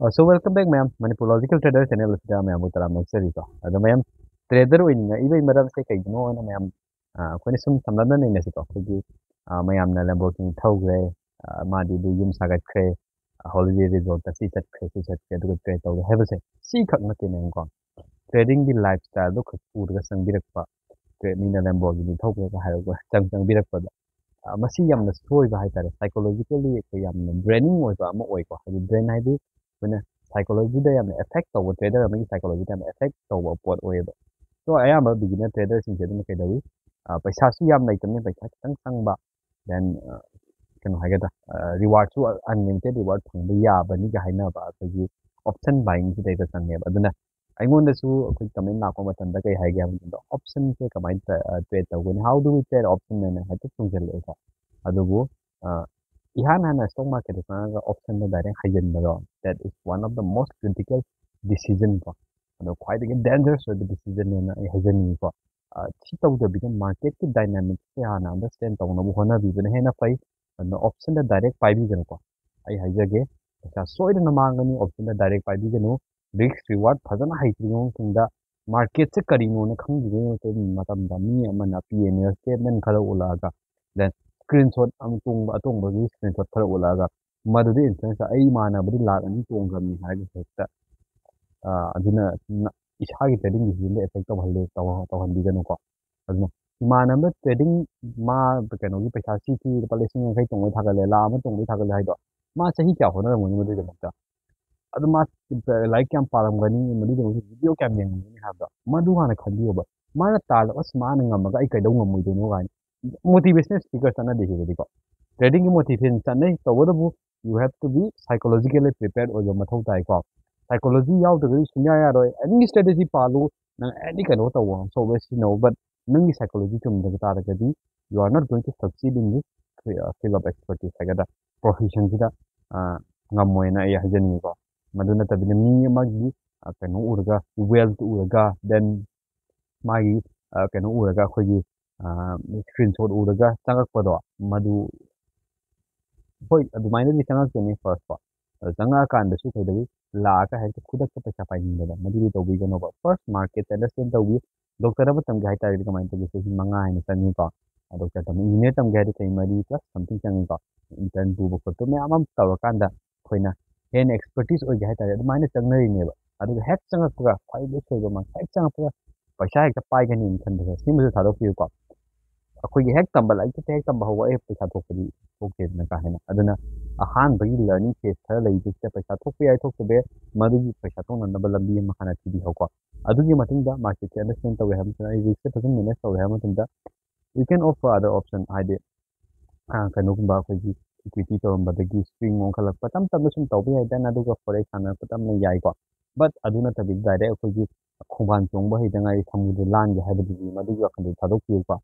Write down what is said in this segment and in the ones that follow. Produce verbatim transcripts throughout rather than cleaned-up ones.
So welcome back ꯃꯌꯥꯝ, Manipur Logical Trader channel ꯑꯁꯤꯗ ꯃꯌꯥꯝꯕꯨ ꯇꯔꯥꯝꯅ ꯑꯣꯛꯆꯔꯤꯀꯣ꯫ ꯑꯗꯣ ꯃꯌꯥꯝ, trader ꯑꯣꯏꯅꯤꯡꯉꯛꯏꯕꯒꯤ ꯃꯔꯝꯁꯦ ꯀꯩꯒꯤꯅꯣ ꯍꯥꯏꯅ ꯃꯌꯥꯝ, ꯑ, ꯑꯩꯈꯣꯏꯅ ꯁꯨꯝ ꯁꯝꯂꯞꯅ ꯅꯩꯅꯁꯤꯀꯣ꯫ ꯑꯩꯈꯣꯏꯒꯤ, ꯑ, ꯃꯌꯥꯝꯅ Lamborghini ꯊꯧꯈ꯭ꯔꯦ, ꯑ, ꯃꯥꯗꯤ ꯑꯗꯨ ꯌꯨꯝ ꯁꯥꯒꯠꯈ꯭ꯔꯦ, holiday resortꯇ ꯁꯤ ꯆꯠꯈ꯭ꯔꯦ, ꯁꯤ ꯆꯠꯈ꯭ꯔꯦ, ꯑꯗꯨꯒ trade ꯇꯧꯔꯦ ꯍꯥꯏꯕꯁꯦ ꯁꯤ ꯈꯛ ꯅꯠꯇꯦꯅꯦꯀꯣ꯫ Tradingꯒꯤ lifestyleꯗꯣ ꯈꯛ ꯎꯔꯒ ꯆꯪꯕꯤꯔꯛꯄ, trade, ꯃꯤꯅ Lamborghini ꯊꯧꯈ꯭ꯔꯦꯒ ꯍꯥꯏꯔꯒ ꯆꯪ-, ꯆꯪꯕꯤꯔꯛꯄꯗꯣ, ꯑ, ꯃꯁꯤ ꯌꯥꯝꯅ ꯁꯣꯏꯕ ꯍꯥꯏꯇꯥꯔꯦ꯫ Psychologically ꯑꯩꯈꯣꯏ ꯌꯥꯝꯅ draining ꯑꯣꯏꯕ ꯑꯃ ꯑꯣꯏꯀꯣ꯫ ꯍꯥꯏꯗꯤ drain ꯍꯥꯏꯗꯤ ꯑꯩꯈꯣꯏꯅ psychologyꯗ ꯌꯥꯝꯅ affect ꯇꯧꯕ, trader ꯑꯃꯒꯤ psychologyꯗ ꯌꯥꯝꯅ affect ꯇꯧꯕ ꯄꯣꯠ ꯑꯣꯏꯌꯦꯕ꯫ So ꯑꯌꯥꯝꯕ beginner traderꯁꯤꯡꯁꯦ ꯑꯗꯨꯅ ꯀꯩꯗꯧꯏ? ꯑ, ꯄꯩꯁꯥꯁꯨ ꯌꯥꯝ ꯂꯩꯇꯕꯅꯤꯅ ꯄꯩꯁꯥ ꯈꯤꯇꯪ ꯆꯪꯕ, then, ꯑ, ꯀꯩꯅꯣ ꯍꯥꯏꯒꯗ꯭ꯔꯥ, ꯑ, rewardꯁꯨ unlimited reward ꯐꯪꯕ ꯌꯥꯕꯅꯤꯒ ꯍꯥꯏꯅꯕ ꯑꯩꯈꯣꯏꯒꯤ option buyingꯁꯤꯗꯩꯗ ꯆꯪꯉꯦꯕ꯫ ꯑꯗꯨꯅ ꯑꯩꯉꯣꯟꯗꯁꯨ ꯑꯩꯈꯣꯏ comment ꯂꯥꯛꯄ ꯃꯇꯝꯗ ꯀꯩ ꯍꯥꯏꯒꯦ ꯍꯥꯏꯕ ꯃꯇꯝꯗ, optionꯁꯦ ꯀꯃꯥꯏꯅ ꯇ-, ꯑ, trade ꯇꯧꯒꯅꯤ? How do we trade option? ꯍꯥꯏꯅ ꯍꯥꯏꯐꯦꯠ ꯆꯨꯝꯁꯤꯜꯂꯛꯑꯦꯀꯣ꯫ ꯑꯗꯨꯕꯨ, ꯑ, ꯏꯍꯥꯟ ꯍꯥꯟꯅ stock marketꯇ ꯆꯪꯉꯒ optionꯗ direct ꯍꯩꯖꯤꯟꯕꯗꯣ, that is one of the most critical decision ꯀꯣ꯫ ꯑꯗꯣ ꯈ꯭ꯋꯥꯏꯗꯒꯤ dangerous ꯑꯣꯏꯕ decisionꯅꯦꯅ ꯑꯩ ꯍꯥꯏꯖꯅꯤꯡꯉꯤꯀꯣ꯫ ꯑ, ꯁꯤ ꯇꯧꯗꯕꯤꯗ marketꯀꯤ dynamicꯁꯦ ꯍꯥꯟꯅ understand ꯇꯧꯅꯕ ꯍꯣꯠꯅꯕꯤꯕꯅ ꯍꯦꯟꯅ ꯐꯩ꯫ ꯑꯗꯨꯅ optionꯗ direct ꯄꯥꯏꯕꯤꯒꯅꯨꯀꯣ꯫ ꯑꯩ ꯍꯥꯏꯖꯒꯦ, ꯄꯩꯁꯥ ꯁꯣꯏꯗꯅ ꯃꯥꯡꯒꯅꯤ optionꯗ direct ꯄꯥꯏꯕꯤꯒꯅꯨ꯫ Risk reward ꯐꯖꯅ ꯍꯩꯇ꯭ꯔꯤꯉꯩ ꯃꯇꯨꯡꯗ marketꯁꯦ ꯀꯔꯤꯅꯣꯅ ꯈꯪꯗ꯭ꯔꯤꯉꯩ ꯃꯇꯝ-, ꯃꯇꯝꯗ ꯃꯤ ꯑꯃꯅ P and L statement ꯈꯔ ꯎꯠꯂꯛꯑꯒ, then screenshot ꯑꯃ ꯇꯣꯡꯕ, ꯑꯇꯣꯡꯕꯒꯤ screenshot ꯈꯔ ꯎꯠꯂꯛꯑꯒ, ꯃꯗꯨꯗ influence, "ꯑꯩ ꯏꯃꯥꯟꯅꯕꯗꯤ ꯂꯥꯛ ꯑꯅꯤ ꯇꯣꯡꯈ꯭ꯔꯕꯅꯤ" ꯍꯥꯏꯔꯒ ꯍꯦꯛꯇ, ꯑ, ꯑꯗꯨꯅ ꯅ-, ꯏꯁꯥꯒꯤ trading decisionꯗ affect ꯇꯧꯍꯜꯂꯦ, ꯇꯧꯍ-, ꯇꯧꯍꯟꯕꯤꯒꯅꯨꯀꯣ꯫ ꯑꯗꯨꯅ ꯏꯃꯥꯟꯅꯕ trading, ꯃꯥ ꯀꯩꯅꯣꯒꯤ ꯄꯩꯁꯥ ꯁꯤ ꯁꯤ ꯂꯨꯄꯥ ꯂꯤꯁꯤꯡ ꯌꯥꯡꯈꯩ ꯇꯣꯡꯕꯩ ꯊꯥꯒꯠꯂꯦ, ꯂꯥꯛ ꯑꯃ ꯇꯣꯡꯕꯩ ꯊꯥꯒꯠꯂꯦ ꯍꯥꯏꯗꯣ, ꯃꯥ ꯆꯍꯤ ꯀꯌꯥ ꯍꯣꯠꯅꯔꯝꯒꯅꯤ ꯃꯗꯨꯒꯤꯗꯃꯛꯇ? ꯑꯗꯨ ꯃꯥ ꯂꯥꯏꯔꯤꯛ ꯀꯌꯥꯝ ꯄꯥꯔꯝꯒꯅꯤ, ꯃꯗꯨꯒꯤꯗꯃꯛꯇ video ꯀꯌꯥꯝ ꯌꯦꯡꯉꯝꯒꯅꯤ ꯍꯥꯏꯕꯗꯣ, ꯃꯗꯨ ꯍꯥꯟꯅ ꯈꯟꯕꯤꯌꯣꯕ꯫ ꯃꯥꯅ ꯇꯥꯜꯂ, "ꯑꯁ, ꯃꯥꯅ ꯉꯝꯃꯒ ꯑꯩ ꯀꯩꯗꯧ ꯉꯝꯃꯣꯏꯗꯣꯏꯅꯣ?" ꯀꯥꯏꯅ motivational speaker ꯆꯠꯅꯗꯦ ꯁꯤꯗꯗꯤꯀꯣ꯫ Tradingꯒꯤ motivation ꯆꯠꯅꯩ, ꯇꯧꯕꯇꯕꯨ you have to be psychologically prepared ꯑꯣꯏꯕ ꯃꯊꯧ ꯇꯥꯏꯀꯣ꯫ Psychology ꯌꯥꯎꯗ꯭ꯔꯒꯗꯤ ꯁꯨꯡꯌꯥ ꯌꯥꯔꯣꯏ꯫ Any strategy ꯄꯥꯜꯂꯨ, ꯅꯪ any ꯀꯩꯅꯣ ꯇꯧꯕ, software ꯁꯤꯖꯤꯟꯅꯧ, but ꯅꯪꯒꯤ psychology ꯆꯨꯝꯗꯕ ꯇꯥꯔꯒꯗꯤ you are not going to succeed in this, uh, field of expertise ꯍꯥꯏꯒꯗ꯭ꯔꯥ, professionꯁꯤꯗ, ꯑ, ꯉꯝꯃꯣꯏꯅ ꯑꯩ ꯍꯥꯏꯖꯅꯤꯡꯉꯤꯀꯣ꯫ ꯃꯗꯨ ꯅꯠꯇꯕꯤꯗ ꯃꯤ ꯑꯃꯒꯤ, ꯑ, ꯀꯩꯅꯣ ꯎꯔꯒ, wealth ꯎꯔꯒ, then ꯃꯥꯒꯤ, ꯑ, ꯀꯩꯅꯣ ꯎꯔꯒ, ꯑꯩꯈꯣꯏꯒꯤ, ꯑ, screenshot ꯎꯔꯒ ꯆꯪꯉꯛꯄꯗꯣ, ꯃꯗꯨ, ꯍꯣꯏ, ꯑꯗꯨꯃꯥꯏꯅꯗꯤ ꯆꯪꯉꯛꯇꯣꯏꯅꯤ first ꯀꯣ꯫ ꯑꯗꯣ ꯆꯪꯉꯛꯑꯀꯥꯟꯗꯁꯨ ꯀꯩꯗꯧꯏ, ꯂꯥꯛꯑꯒ ꯍꯦꯛꯇ ꯈꯨꯗꯛꯇ ꯄꯩꯁꯥ ꯄꯥꯏꯅꯤꯡꯕꯗꯣ, ꯃꯗꯨꯗꯤ ꯇꯧꯕꯤꯒꯅꯣꯕ꯫ First market understand ꯇꯧꯕꯤꯌꯨ꯫ Doctor ꯑꯃ ꯇꯝꯒꯦ ꯍꯥꯏꯇꯥꯔꯒꯗꯤ ꯀꯃꯥꯏꯅ ꯇꯧꯒꯦ? ꯆꯍꯤ ꯃꯉꯥ ꯍꯥꯏꯅ ꯆꯪꯉꯤꯀꯣ꯫ Doctor ꯇꯝ, engineer ꯇꯝꯒꯦ ꯍꯥꯏꯔꯗꯤ ꯆꯍꯤ ꯃꯔꯤ plus something ꯆꯪꯉꯤꯀꯣ꯫ Intern ꯄꯨꯕ ꯈꯣꯠꯄ ꯃꯌꯥꯝ ꯑꯃ ꯇꯧꯔꯀꯥꯟꯗ ꯑꯩꯈꯣꯏꯅ ꯍꯦꯟꯅ expertise ꯑꯣꯏꯒꯦ ꯍꯥꯏꯇꯥꯔꯦ, ꯑꯗꯨꯃꯥꯏꯅ ꯆꯪꯅꯔꯤꯅꯦꯕ꯫ ꯑꯗꯨꯒ ꯍꯦꯛ ꯆꯪꯉꯛꯄꯒ ꯈ꯭ꯋꯥꯏꯗꯒꯤ ꯁꯣꯏꯕ ꯑꯃ, ꯍꯦꯛ ꯆꯪꯉꯛꯄꯒ ꯄꯩꯁꯥ ꯍꯦꯛꯇ ꯄꯥꯏꯒꯅꯤꯅ ꯈꯟꯕꯁꯦ, ꯁꯤꯃꯁꯨ ꯊꯥꯗꯣꯛꯄꯤꯌꯨꯀꯣ꯫ ꯑꯩꯈꯣꯏꯒꯤ ꯍꯦꯛ ꯇꯝꯕ ꯂꯥꯏꯔꯤꯛꯇꯨꯗ ꯍꯦꯛ ꯇꯝꯕ ꯍꯧꯕ, ꯑꯩ ꯄꯩꯁꯥ ꯊꯣꯛꯄꯗꯤ ꯊꯣꯛꯇꯦꯗꯅ ꯀꯥ ꯍꯦꯟꯅ꯫ ꯑꯗꯨꯅ ꯑꯍꯥꯟꯕꯒꯤ learning phase ꯈꯔ ꯂꯩꯕꯁꯤꯗ ꯄꯩꯁꯥ ꯊꯣꯛꯄ ꯌꯥꯏ, ꯊꯣꯛꯇꯕ ꯌꯥꯏ, ꯃꯗꯨꯒꯤ ꯄꯩꯁꯥ ꯊꯣꯛꯅꯅꯕ ꯂꯝꯕꯤ ꯑꯃ ꯍꯥꯟꯅ ꯊꯤꯕꯤꯍꯧꯀꯣ꯫ ꯑꯗꯨꯒꯤ ꯃꯇꯨꯡꯗ marketꯁꯦ understand ꯇꯧꯔꯦ ꯍꯥꯏꯕ ꯃꯇꯝꯗ, ꯑꯩ riskꯁꯦ ꯐꯖꯅ manage ꯇꯧꯔꯦ ꯍꯥꯏꯕ ꯃꯇꯝꯗ, you can offer other option, ꯍꯥꯏꯗꯤ ꯑ, ꯀꯩꯅꯣꯒꯨꯝꯕ ꯑꯩꯈꯣꯏꯒꯤ equity ꯇꯧꯔꯝꯕꯗꯒꯤ swing ꯑꯣꯟꯈꯠꯂꯛꯄ ꯇꯞ ꯇꯞꯅ ꯁꯨꯝ ꯇꯧꯕ ꯌꯥꯏ꯫ Then ꯑꯗꯨꯒ forex ꯁꯥꯟꯅꯔꯛꯄ ꯇꯞꯅ ꯌꯥꯏꯀꯣ꯫ But ꯑꯗꯨ ꯅꯠꯇꯕꯤꯗ direct ꯑꯩꯈꯣꯏꯒꯤ ꯈꯣꯡꯕꯥꯟ ꯆꯣꯡꯕ ꯍꯩꯗ ꯉꯥꯏꯔꯤ, ꯁꯃꯨꯗ꯭ꯔ ꯂꯥꯟꯒꯦ ꯍꯥꯏꯕꯗꯨꯗꯤ ꯃꯗꯨꯒꯤ ꯋꯥꯈꯜꯗꯨ ꯊꯥꯗꯣꯛꯄꯤꯌꯨꯀꯣ꯫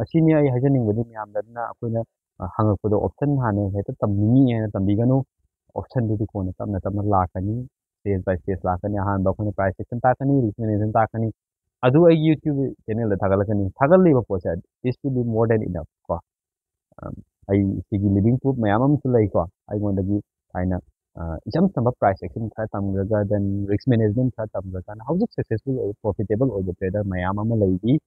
ꯑꯁꯤꯅꯤ ꯑꯩ ꯍꯥꯏꯖꯅꯤꯡꯕꯗꯤ ꯃꯌꯥꯝꯗ꯫ ꯑꯗꯨꯅ ꯑꯩꯈꯣꯏꯅ, ꯑ, ꯍꯪꯉꯛꯄꯗꯣ option ꯍꯥꯟꯅ ꯍꯦꯛꯇ ꯇꯝꯅꯤꯡꯉꯤ ꯍꯥꯏꯅ ꯇꯝꯕꯤꯒꯅꯨ꯫ Optionꯗꯨꯗꯤ ꯀꯣꯟꯅ ꯇꯞꯅ ꯇꯞꯅ ꯂꯥꯛꯀꯅꯤ, stage by stage ꯂꯥꯛꯀꯅꯤ꯫ ꯑꯍꯥꯟꯕ ꯑꯩꯈꯣꯏꯅ price action ꯇꯥꯛꯀꯅꯤ, risk management ꯇꯥꯛꯀꯅꯤ꯫ ꯑꯗꯨ ꯑꯩꯒꯤ YouTubeꯀꯤ channelꯗ ꯊꯥꯒꯠꯂꯛꯀꯅꯤ꯫ ꯊꯥꯒꯠꯂꯤꯕ ꯄꯣꯠꯁꯦ, this will be more than enough ꯀꯣ꯫ ꯑꯝ, ꯑꯩ ꯁꯤꯒꯤ living proof ꯃꯌꯥꯝ ꯑꯃꯁꯨ ꯂꯩꯀꯣ꯫ ꯑꯩꯉꯣꯟꯗꯒꯤ ꯍꯥꯏꯅ, ꯑ, ꯏꯆꯝ ꯆꯝꯕ price action ꯈꯔ ꯇꯝꯈ꯭ꯔꯒ, then risk management ꯈꯔ ꯇꯝꯈ꯭ꯔꯀꯥꯟꯗ ꯍꯧꯖꯤꯛ successful ꯑꯣꯏꯕ, profitable ꯑꯣꯏꯕ trader ꯃꯌꯥꯝ ꯑꯃ ꯂꯩꯔꯤ꯫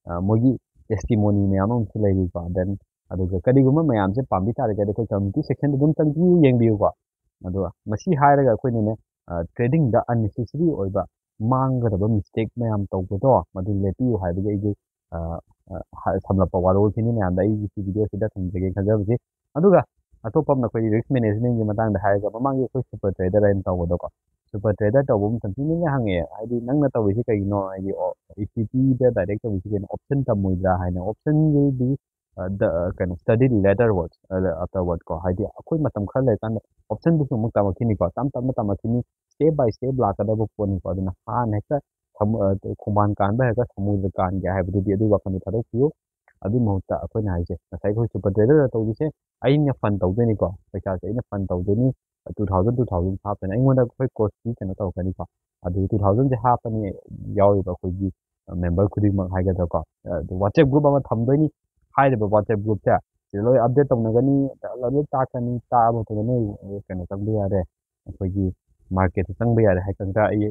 ꯑ, ꯃꯣꯏꯒꯤ testimony ꯃꯌꯥꯝ ꯑꯃꯁꯨ ꯂꯩꯔꯤꯀꯣ꯫ Then ꯑꯗꯨꯒ ꯀꯔꯤꯒꯨꯝꯕ ꯃꯌꯥꯝꯁꯦ ꯄꯥꯝꯕꯤ ꯇꯥꯔꯒꯗꯤ ꯑꯩꯈꯣꯏ community sectionꯗ ꯑꯗꯨꯝ ꯆꯪꯕꯤꯌꯨ, ꯌꯦꯡꯕꯤꯌꯨꯀꯣ꯫ ꯑꯗꯨꯒ ꯃꯁꯤ ꯍꯥꯏꯔꯒ ꯑꯩꯈꯣꯏꯅꯅꯦ, ꯑ, tradingꯗ unnecessary ꯑꯣꯏꯕ ꯃꯥꯡꯒꯗꯕ mistake ꯃꯌꯥꯝ ꯇꯧꯕꯗꯣ ꯃꯗꯨ ꯂꯦꯞꯄꯤꯌꯨ ꯍꯥꯏꯕꯒꯤ ꯑꯩꯒꯤ, ꯑ, ꯑ, ꯍ-, ꯁꯝꯂꯞꯄ ꯋꯥꯔꯣꯜꯁꯤꯅꯤ ꯃꯌꯥꯝꯗ ꯑꯩꯒꯤ ꯁꯤ videoꯁꯤꯗ ꯊꯝꯖꯒꯦ ꯈꯟꯖꯕꯁꯤ꯫ ꯑꯗꯨꯒ ꯑꯇꯣꯞꯄ ꯑꯃꯅ ꯑꯩꯈꯣꯏꯒꯤ risk managementꯀꯤ ꯃꯇꯥꯡꯗ ꯍꯥꯏꯔꯒ, ꯃꯃꯥꯡꯒꯤ ꯑꯩꯈꯣꯏ super trader ꯍꯥꯏꯅ ꯇꯧꯕꯗꯣꯀꯣ, super trader ꯇꯧꯕ ꯃꯇꯝꯗ ꯃꯤꯅ ꯍꯪꯉꯛꯑꯦ, ꯍꯥꯏꯗꯤ, "ꯅꯪꯅ ꯇꯧꯔꯤꯁꯤ ꯀꯩꯒꯤꯅꯣ? ꯍꯥꯏꯗꯤ, ꯑꯣ, equityꯗ direct ꯇꯧꯔꯤꯁꯤ ꯀꯩꯅꯣ? Option ꯇꯝꯃꯣꯏꯗ꯭ꯔꯥ?" ꯍꯥꯏꯅ꯫ Option will be, ꯑ, ꯗ-, ꯑ, ꯀꯩꯅꯣ, study later what, ꯑ, afterward ꯀꯣ꯫ ꯍꯥꯏꯗꯤ, ꯑꯩꯈꯣꯏ ꯃꯇꯝ ꯈꯔ ꯂꯩꯔꯀꯥꯟꯗ optionꯗꯨꯁꯨ ꯑꯃꯨꯛ ꯇꯝꯃꯛꯈꯤꯅꯤꯀꯣ, ꯇꯞ ꯇꯞꯅ ꯇꯝꯃꯛꯈꯤꯅꯤ, step by step ꯂꯥꯛꯀꯗꯕ ꯄꯣꯠꯅꯤꯀꯣ꯫ ꯑꯗꯨꯅ ꯍꯥꯟꯅ ꯍꯦꯛꯇ ꯁꯃꯨ-, ꯑ, ꯈꯣꯡꯕꯥꯟ ꯀꯥꯟꯕ ꯍꯦꯛꯇ ꯁꯃꯨꯗ꯭ꯔ ꯀꯥꯟꯒꯦ ꯍꯥꯏꯕꯗꯨꯗꯤ ꯑꯗꯨꯒꯤ ꯋꯥꯈꯜꯗꯨ ꯊꯥꯗꯣꯛꯄꯤꯌꯨ꯫ ꯑꯗꯨꯒꯤ ꯃꯍꯨꯠꯇ ꯑꯩꯈꯣꯏꯅ ꯍꯥꯏꯁꯦ, ꯉꯁꯥꯏ ꯑꯩꯈꯣꯏ super traderꯗ ꯇꯧꯗꯣꯏꯁꯦ, ꯑꯩꯅ fund ꯇꯧꯗꯣꯏꯅꯤꯀꯣ, ꯄꯩꯁꯥꯁꯦ ꯑꯩꯅ fund ꯇꯧꯗꯣꯏꯅꯤ, two thousand, two thousand ꯍꯥꯞꯇꯣꯏꯅꯤ꯫ ꯑꯩꯉꯣꯟꯗ ꯑꯩꯈꯣꯏ coachꯀꯤ ꯀꯩꯅꯣ ꯇꯧꯔꯛꯀꯅꯤꯀꯣ, ꯑꯗꯨ two thousandꯁꯦ ꯍꯥꯞꯄꯅꯤ, ꯌꯥꯎꯔꯤꯕ ꯑꯩꯈꯣꯏꯒꯤ member ꯈꯨꯗꯤꯡꯃꯛ ꯍꯥꯏꯒꯗ꯭ꯔꯥꯀꯣ꯫ ꯑꯗꯨ WhatsApp group ꯑꯃ ꯊꯝꯗꯣꯏꯅꯤ꯫ ꯍꯥꯏꯔꯤꯕ WhatsApp groupꯁꯦ ꯁꯤꯗ ꯂꯣꯏ update ꯇꯧꯅꯒꯅꯤ, ꯂꯣꯏ ꯇꯥꯛꯀꯅꯤ, ꯇꯥꯛꯑꯕ ꯃꯇꯨꯡꯗ ꯅꯣꯏ ꯀꯩꯅꯣ ꯆꯪꯕ ꯌꯥꯔꯦ꯫ ꯑꯩꯈꯣꯏꯒꯤ ꯃꯥꯔꯀꯦꯠꯇ ꯆꯪꯕ ꯌꯥꯔꯦ ꯍꯥꯏ ꯀꯥꯟꯗ ꯑꯩ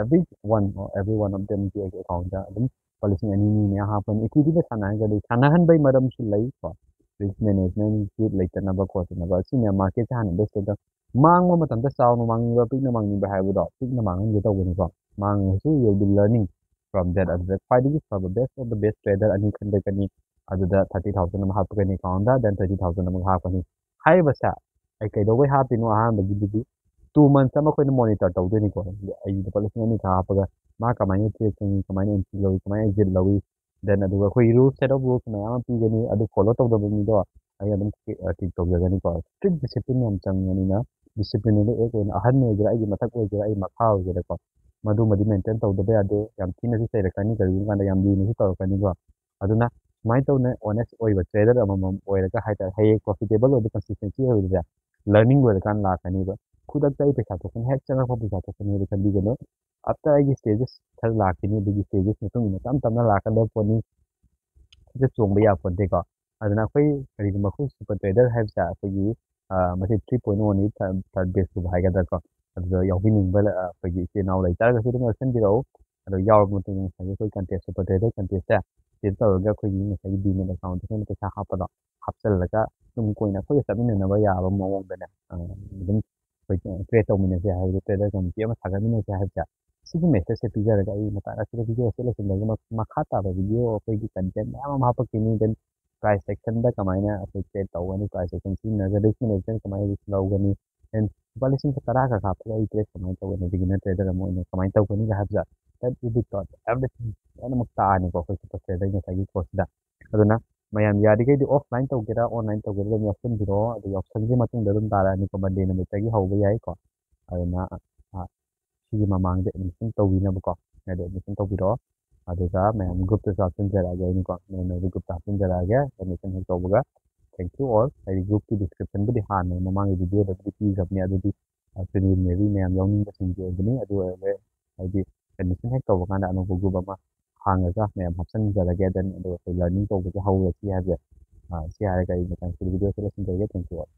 every one every one of them ꯑꯩꯒꯤ ꯑꯦꯀꯥꯎꯟꯗ ꯑꯗꯨꯝ ꯂꯨꯄꯥ ꯂꯤꯁꯤꯡ ꯑꯅꯤ ꯑꯅꯤ ꯃꯌꯥ ꯍꯥꯞꯄꯅꯤ꯫ ꯏꯀ꯭ꯋꯤꯇꯤꯗ ꯁꯥꯟꯅꯔꯒꯗꯤ ꯁꯥꯟꯅꯍꯟꯕꯒꯤ ꯃꯔꯝꯁꯨ ꯂꯩꯀꯣ꯫ ꯔꯤꯁꯛ ꯃꯦꯅꯦꯖꯃꯦꯟꯒꯤ ꯂꯩꯇꯅꯕ ꯈꯣꯠꯇꯅꯕ ꯑꯁꯤꯅ ꯃꯥꯔꯀꯦꯠꯁꯦ ꯍꯥꯟꯅ ꯏꯟꯚꯦꯁ ꯇꯧꯗ ꯃꯥꯡꯕ ꯃꯇꯝꯗ ꯆꯥꯎꯅ ꯃꯥꯡꯅꯤꯡꯕ ꯄꯤꯛꯅ ꯃꯥꯡꯅꯤꯡꯕ ꯍꯥꯏꯕꯗꯣ ꯄꯤꯛꯅ ꯃꯥꯡꯍꯟꯒꯦ ꯇꯧꯕꯅꯤꯀꯣ꯫ ꯃꯥꯡꯉꯁꯨ you'll be learning from that꯫ ꯑꯗꯨꯗ ꯈ꯭ꯋꯥꯏꯗꯒꯤ ꯐꯕ best of the best trader ꯑꯅꯤ ꯈꯟꯗꯣꯛꯀꯅꯤ꯫ ꯑꯗꯨꯗ thirty thousand ꯑꯃ ꯍꯥꯞꯄꯛꯀꯅꯤ ꯑꯦꯀꯥꯎꯟꯗ, then thirty thousand ꯑꯃꯒ ꯍꯥꯞꯀꯅꯤ꯫ ꯍꯥꯏꯔꯤꯕꯁꯦ ꯑꯩ ꯀꯩꯗꯧꯕꯩ ꯍꯥꯞꯄꯤꯅꯣ? ꯑꯍꯥꯟꯕꯒꯤꯗꯨꯗꯤ two months ꯑꯃ ꯑꯩꯈꯣꯏꯅ ꯃꯣꯅꯤꯇꯔ ꯇꯧꯗꯣꯏꯅꯤꯀꯣ꯫ ꯑꯩ ꯂꯨꯄꯥ ꯂꯤꯁꯤꯡ ꯑꯅꯤ ꯈꯛ ꯍꯥꯞꯄꯒ ꯃꯥ ꯀꯃꯥꯏꯅ ꯇ꯭ꯔꯦꯠ ꯆꯪꯉꯤ, ꯀꯃꯥꯏꯅ ꯑꯦꯟꯇ꯭ꯔꯤ ꯂꯧꯏ, ꯀꯃꯥꯏꯅ ꯑꯦꯛꯖꯤꯠ ꯂꯧꯏ, then ꯑꯗꯨꯒ ꯑꯩꯈꯣꯏ ꯔꯨꯜ ꯁꯦꯠ ꯑꯣꯐ ꯔꯨꯜꯁ ꯃꯌꯥꯝ ꯑꯃ ꯄꯤꯒꯅꯤ꯫ ꯑꯗꯨ ꯐꯣꯂꯣ ꯇꯧꯗꯕ ꯃꯤꯗꯣ ꯑꯩ ꯑꯗꯨꯝ ꯀꯤꯛ ꯇꯧꯖꯒꯅꯤꯀꯣ꯫ ꯁ꯭ꯇ꯭ꯔꯤꯛ ꯗꯤꯁꯤꯄ꯭ꯂꯤꯟ ꯌꯥꯝ ꯆꯪꯕꯅꯤꯅ ꯗꯤꯁꯤꯄ꯭ꯂꯤꯟꯗ ꯑꯦꯛ ꯑꯣꯏꯅ ꯑꯍꯟ ꯑꯣꯏꯒꯦꯔꯥ, ꯑꯩꯒꯤ ꯃꯊꯛ ꯑꯣꯏꯒꯦꯔꯥ, ꯑꯩ ꯃꯈꯥ ꯑꯣꯏꯒꯦꯔꯥꯀꯣ, ꯃꯗꯨꯃꯗꯤ ꯃꯦꯟꯇꯦꯟ ꯇꯧꯗꯕ ꯌꯥꯗꯦ꯫ ꯌꯥꯝ ꯊꯤꯅꯁꯨ ꯆꯩꯔꯛꯀꯅꯤ, ꯀꯔꯤꯒꯨꯝꯕ ꯀꯥꯟꯗ ꯌꯥꯝ ꯂꯨꯅꯁꯨ ꯇꯧꯔꯛꯀꯅꯤꯀꯣ꯫ ꯑꯗꯨꯅ ꯁꯨꯃꯥꯏꯅ ꯇꯧꯅ ꯑꯣꯅꯦꯁ ꯑꯣꯏꯕ ꯇ꯭ꯔꯦꯗꯔ ꯑꯃꯃꯝ ꯑꯣꯏꯔꯒ ꯍꯥꯏꯇꯥꯔꯦ, ꯍꯌꯦꯡ ꯄ꯭ꯔꯣꯐꯤꯇꯦꯕꯜ ꯑꯣꯏꯕ ꯀꯟꯁꯤꯁꯇꯦꯟꯁꯤ ꯑꯣꯏꯕꯁꯦ ꯂꯔꯅꯤꯡ ꯂꯣꯏꯔꯀꯥꯟꯗ ꯂꯥꯛꯀꯅꯤꯕ꯫ ꯈꯨꯗꯛꯇ ꯑꯩ ꯄꯩꯁꯥ ꯊꯣꯛꯀꯅꯤ, ꯍꯦꯛ ꯆꯪꯉꯛꯄ ꯄꯩꯁꯥ ꯊꯣꯛꯀꯅꯤ ꯍꯥꯏꯗꯤ ꯈꯟꯕꯤꯒꯅꯨ꯫ ꯑꯥꯐꯇꯔ ꯑꯩꯒꯤ ꯁ꯭ꯇꯦꯖꯦꯁ ꯈꯔ ꯂꯥꯛꯈꯤꯅꯤ, ꯑꯗꯨꯒꯤ ꯁ꯭ꯇꯦꯖꯦꯁ ꯃꯇꯨꯡ ꯏꯟꯅ ꯇꯞ ꯇꯞꯅ ꯂꯥꯛꯀꯗꯕ ꯄꯣꯠꯅꯤ꯫ ꯍꯦꯛꯇ ꯆꯣꯡꯕ ꯌꯥꯄꯣꯟꯇꯦꯀꯣ꯫ ꯑꯗꯨꯅ ꯑꯩꯈꯣꯏ ꯀꯔꯤꯒꯨꯝꯕ ꯑꯩꯈꯣꯏ ꯁꯨꯄꯔ ꯇ꯭ꯔꯦꯗꯔ ꯍꯥꯏꯕꯁꯦ ꯑꯩꯈꯣꯏꯒꯤ ꯃꯁꯤ three point one ꯅꯤ, ꯊꯥꯔꯠ ꯕꯦꯁ ꯍꯥꯏꯒꯗ꯭ꯔꯥꯀꯣ꯫ ꯑꯗꯨꯗ ꯌꯥꯎꯕꯤꯅꯤꯡꯕ ꯑꯩꯈꯣꯏꯒꯤ ꯏꯆꯤꯜ ꯏꯅꯥꯎ ꯂꯩꯇꯥꯔꯒꯁꯨ ꯑꯗꯨꯝ ꯌꯥꯎꯁꯟꯕꯤꯔꯛꯎ꯫ ꯑꯗꯣ ꯌꯥꯎꯔꯕ ꯃꯇꯨꯡꯗ ꯉꯁꯥꯏꯒꯤ ꯑꯩꯈꯣꯏ ꯀꯟꯇꯦꯁ, ꯁꯨꯄꯔ ꯇ꯭ꯔꯦꯗꯔ ꯀꯟꯇꯦꯁꯇ ꯁꯤꯗ ꯇꯧꯔꯒ ꯑꯩꯈꯣꯏꯒꯤ ꯉꯁꯥꯏꯒꯤ ꯗꯤꯃꯦꯠ ꯑꯦꯀꯥꯎꯟꯗ ꯑꯩꯈꯣꯏꯅ ꯄꯩꯁꯥ ꯍꯥꯞꯄꯗꯣ ꯍꯥꯞꯆꯤꯜꯂꯒ ꯇꯨꯡ ꯀꯣꯏꯅ ꯑꯩꯈꯣꯏꯒ ꯆꯠꯃꯤꯟꯅꯅꯕ ꯌꯥꯕ ꯃꯑꯣꯡꯗꯅꯦ ꯑꯗꯨꯝ ꯑꯩꯈꯣꯏ ꯇ꯭ꯔꯦꯠ ꯇꯧꯃꯤꯟꯅꯁꯦ ꯍꯥꯏꯕꯗꯣ, ꯇ꯭ꯔꯦꯗꯔ ꯀꯝꯃ꯭ꯌꯨꯅꯤꯇꯤ ꯑꯃ ꯁꯥꯒꯠꯃꯤꯟꯅꯁꯦ ꯍꯥꯏꯕꯁꯦ ꯁꯤꯒꯤ ꯃꯦꯁꯦꯖꯁꯦ ꯄꯤꯖꯔꯒ ꯑꯩ ꯃꯇꯥꯡ ꯑꯁꯤꯗ ꯚꯤꯗꯤꯑꯣ ꯑꯁꯤ ꯂꯣꯏꯁꯤꯟꯖꯔꯒ ꯃꯈꯥ ꯇꯥꯕ ꯚꯤꯗꯤꯑꯣ ꯑꯩꯈꯣꯏꯒꯤ ꯀꯟꯇꯦꯟ ꯃꯌꯥꯝ ꯑꯃ ꯍꯥꯞꯄꯛꯈꯤꯅꯤ꯫ Then price actionꯗ ꯀꯃꯥꯏꯅ ꯑꯩꯈꯣꯏ ꯇ꯭ꯔꯦꯠ ꯇꯧꯒꯅꯤ, price action ꯁꯤꯖꯤꯟꯅꯔꯒ risk management ꯀꯃꯥꯏꯅ risk ꯂꯧꯒꯅꯤ, then ꯂꯨꯄꯥ ꯂꯤꯁꯤꯡ ꯇꯔꯥ ꯈꯛ ꯍꯥꯞꯄꯒ ꯑꯩ ꯇ꯭ꯔꯦꯠ ꯀꯃꯥꯏꯅ ꯇꯧꯒꯅꯤ, beginner trader ꯑꯃ ꯑꯣꯏꯅ ꯀꯃꯥꯏꯅ ꯇꯧꯒꯅꯤꯒ ꯍꯥꯏꯕꯁꯦ, that will be taught everything, ꯂꯣꯏꯅꯃꯛ ꯇꯥꯛꯑꯅꯤꯀꯣ ꯑꯩꯈꯣꯏ ꯁꯨꯄꯔ ꯇ꯭ꯔꯦꯗꯔ ꯉꯁꯥꯏꯒꯤ ꯀꯣꯔꯁꯁꯤꯗ꯫ ꯑꯗꯨꯅ ꯃꯌꯥꯝ ꯌꯥꯔꯤꯈꯩꯗꯤ ꯑꯣꯐꯂꯥꯏꯟ ꯇꯧꯒꯦꯔꯥ ꯑꯣꯟꯂꯥꯏꯟ ꯇꯧꯒꯦꯔꯥ ꯑꯗꯨꯝ ꯌꯥꯎꯁꯟꯕꯤꯔꯛꯑꯣ꯫ ꯑꯗꯨ ꯌꯥꯎꯁꯪꯒꯤ ꯃꯇꯨꯡꯗ ꯑꯗꯨꯝ ꯇꯥꯔꯛꯑꯅꯤꯀꯣ, ꯃꯟꯗꯦ ꯅꯨꯃꯤꯠꯇꯒꯤ ꯍꯧꯕ ꯌꯥꯏꯀꯣ꯫ ꯑꯗꯨꯅ ꯁꯤꯒꯤ ꯃꯃꯥꯡꯗ ꯑꯦꯗꯃꯤꯁꯟ ꯇꯧꯕꯤꯅꯕꯀꯣ, ꯑꯗꯨ ꯑꯦꯗꯃꯤꯁꯟ ꯇꯧꯕꯤꯔꯛꯑꯣ꯫ ꯑꯗꯨꯒ ꯃꯌꯥꯝ ꯒ꯭ꯔꯨꯞꯇꯁꯨ ꯍꯥꯞꯆꯤꯟꯖꯔꯛꯑꯒꯦ ꯑꯩꯅꯀꯣ, ꯃꯌꯥꯝ ꯒ꯭ꯔꯨꯞꯇ ꯍꯥꯞꯆꯤꯟꯖꯔꯛꯑꯒꯦ ꯑꯦꯗꯃꯤꯁꯟ ꯍꯦꯛ ꯇꯧꯕꯒ꯫ Thank you all꯫ ꯍꯥꯏꯗꯤ ꯒ꯭ꯔꯨꯞꯀꯤ ꯗꯤꯁꯀ꯭ꯔꯤꯞꯁꯟꯕꯨꯗꯤ ꯍꯥꯟꯅ ꯃꯃꯥꯡꯒꯤ ꯚꯤꯗꯤꯑꯣꯗꯕꯨꯗꯤ ꯄꯤꯈ꯭ꯔꯕꯅꯤ, ꯑꯗꯨꯗꯤ preliminary ꯃꯌꯥꯝ ꯌꯥꯎꯅꯤꯡꯕꯁꯤꯡꯒꯤ ꯑꯣꯏꯕꯅꯤ꯫ ꯑꯗꯨ ꯑꯣꯏꯔꯒ ꯍꯥꯏꯗꯤ ꯑꯦꯗꯃꯤꯁꯟ ꯍꯦꯛ ꯇꯧꯕ ꯀꯥꯟꯗ ꯑꯅꯧꯕ ꯒ꯭ꯔꯨꯞ ꯑꯃ ꯍꯥꯡꯉꯒ ꯃꯌꯥꯝ ꯍꯥꯞꯆꯤꯟꯖꯔꯒꯦ꯫ Then ꯑꯗꯨꯒ ꯑꯩꯈꯣꯏ ꯂꯔꯅꯤꯡ ꯇꯧꯕꯁꯦ ꯍꯧꯔꯁꯤ ꯍꯥꯏꯕꯁꯦ꯫ ꯁꯤ ꯍꯥꯏꯔꯒ ꯑꯩ ꯃꯇꯥꯡꯁꯤꯗ ꯚꯤꯗꯤꯑꯣꯁꯦ ꯂꯣꯏꯁꯤꯟꯖꯔꯒꯦ꯫ Thank you all꯫